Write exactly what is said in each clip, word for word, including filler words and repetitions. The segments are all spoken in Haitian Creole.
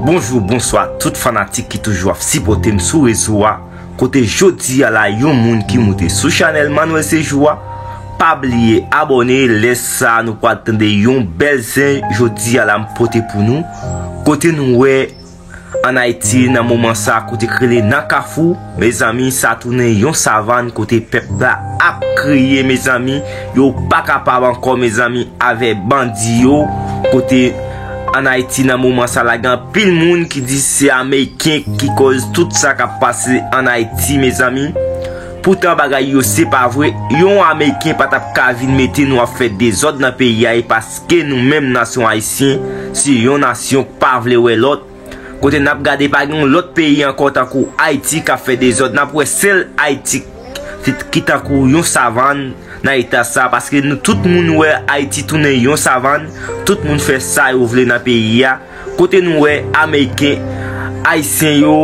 Bonjou, bonswa tout fanatik ki toujou ap sipòte m sou rezo a. Kote jodi a la, yon moun ki moute sou chanèl Manuel Sejour a, pa bliye abòne, lè sa nou pral tande yon bèl zen jodi a la m pote pou nou. Kote nou wè ann Ayiti nan moman sa, kote k rele nan Kafou, mezanmi, sa tounen yon savann kote pèp la ap kriye, mezanmi, yo pa kapab ankò, mezanmi, avè bandi yo. Kote ann Ayiti nan moman sa la, gen anpil moun ki di se Ameriken ki kòz tout sa k ap pase ann Ayiti, mezanmi. Poutan bagay yo se pa vre, yon Ameriken pa t ap ka vin mete nou ap fè dezòd nan peyi a, e paske nou menm nasyon ayisyen, se yon nasyon k pa vle wè lòt. Kote n ap gade, pa gen yon lòt peyi ankò tankou Ayiti k ap fè dezòd. N ap wè sèl Ayiti ki, ki tankou yon savann nan eta sa, paske nou tout moun wè Ayiti tounen yon savann, tout moun fè sa yo vle nan peyi a. Kote nou wè Ameriken, Ayisyen yo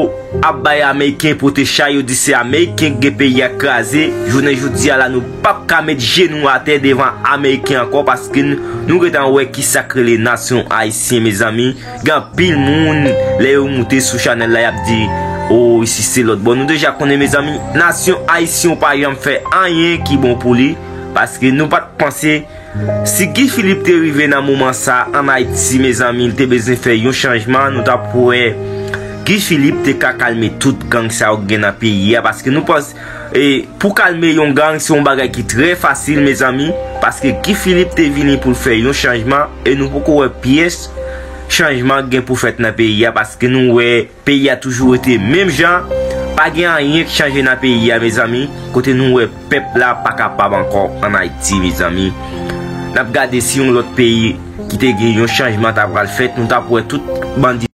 ap bay Ameriken pote chay, yo di se Ameriken ki gen peyi a kraze. Jounen jodi a la, nou p ap ka met je nou atè devan Ameriken ankò, paske n-, nou gentan wè ki sa k rele nasyon ayisyen, mezanmi. Gen anpil moun, lè yo moute sou chanèl la, y ap di, "O, isi se lòt bò." Nou deja konnen, mezanmi, nasyon ayisyen pa janm fè anyen ki bon pou li, paske nou pa t panse, si Guy Philippe te rive nan moman sa ann Ayiti, mezanmi, li te bezwen fè yon chanjman, nou t ap wè Guy Philippe te ka kalme tout gang sa yo k gen nan peyi a, paske nou panse, e, pou kalme yon gang, se yon bagay ki trè fasil, mezanmi, paske Guy Philippe te vini pou l fè yon chanjman, e nou poko wè pyès chanjman k gen pou fèt nan peyi a, paske nou wè peyi a toujou rete menm jan, pa gen anyen k chanje nan peyi a, mezanmi, kote nou wè pèp la pa kapab ankò ann Ayiti, mezanmi. N ap gade si yon lòt peyi ki te gen yon chanjman ta pral fèt, nou t ap wè tout bandi